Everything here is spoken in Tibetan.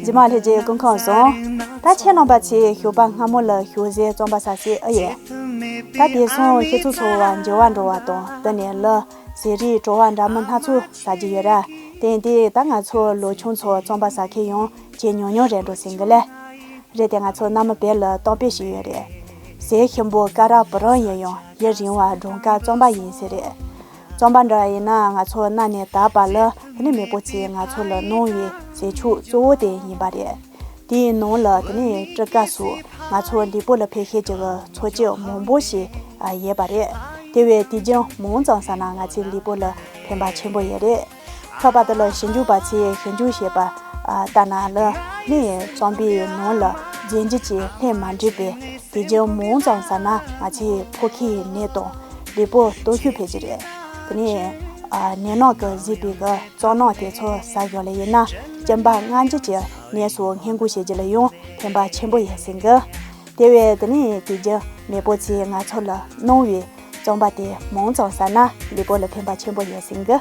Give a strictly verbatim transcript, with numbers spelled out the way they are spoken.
རྗེས་མ་ལྷས་རྗེ་ཀུན་ཁང་བཟང་། ད་ཁྱེད་རྣམ་པ་ཚོས་ཞོགས་པ་སྔ་མོ་ལ་ཞོགས་ཟས་རྩམ་པ་ཟ་སྲིད་ཨེ་ཡོད། ད་དེང་སང་ཁྱེད་ཚོ་ཚོ་བ་འགྱུར་བ་འགྲོ་བ་དང་བསྟུན་ནས་ལ་ཟས་རིགས་བྲོ་བ་འདྲ་མིན་སྣ་ཚོགས་ཟ་གི་ཡོད་ར། དེ་ཡིན་དུས་ད་ང་ཚོ་ལོ་ཆུང་ཚོ་རྩམ་པ་ཟ་མཁན་ཡང་ཇེ་ཉུང་ཉུང་རེད་འགྲོ་ཟིན་གི་ལེ། རེད་དེ་ང་ཚོ་མནའ་མ་བེ་ལ་གཏམ་དཔེ་ཞིག་ཡོད་རེད། ཟས་ཞིམ་པོ་ཀ་ར་བུ་རམ་ཡིན་ཡང་ཡུན་རིང་བ་མགྲོན་ཁ་རྩམ་པ་ཡིན་ཟེར་རེད། རྩམ་པ་འདྲ་ཡིན་ན་ང་ཚོ་གནའ་ནས་ད་བར་ལ་དེ་ནས་མེས་པོ་ཚོས་ང་ཚོ་ལ་གནང་བའི་ཟས་མཆོག་གཙོ་བོ་དེ་ཡིན་པ་རེད། དེའི་ནང་ལ་དེ་ནས་སྤྲི་དཀར་སོགས་ང་ཚོ་ལུས་པོ་ལ་ཕན་ཤེས་ཀྱི་འཚོ་བཅུད་མང་པོ་ཞིག་ཡོད་པ་རེད། དེ་བས་དེ་ཅང་མང་ཙམ་ཟ་ན་ང་ཚོའི་ལུས་པོ་ལ་ཕན་པ་ཆེན་པོ་ཡོད་རེད། ལྷག་པར་དུ་ལ་ཞིབ་འཇུག་པ་ཚོས་ཞིབ་འཇུག་བྱས་པ་ལྟར་ན་ལ་ནི་རྩམ་པའི་ནང་ལ་རྫས་འགྱུར་གྱི་ལྷད་མ་འདྲེས་པའི་དེ་ཅང་མང་ཙམ་ཟ་ན་ང་ཚོའི་ཕོ་ཁའི་ནད་དང་ལུས་པོ་སྟོབས་ཤུགས་འཕེལ་གྱི་རེད། དེ་ནས་ནད་ནག་གིས་གཟིགས་པའི་གི་རྩམ་ནག་དེ་ཚོ་ཟ་ཞོར་ལ་ཡིན་ན་གཅིན་པ་སྔ་འགྱུར་གྱི་ནད་སོགས་སྔོན་འགོག་བྱེད་རྒྱུ་ལ་ཡང་ཕན་པ་ཆེན་པོ་ཡོད་ཟིན་གི། དེ་བས་དེ་ནས་དེ་རྒྱུ་མེས་པོ་ཚོས་ང་ཚོ་ལ་གནང་བའི་རྩམ་པ་དེ་མང་ཙམ་ཟ་ན་ལུས་པོ་ལ་ཕན་པ་ཆེན་པོ་ཡོད་ཟིན་གི།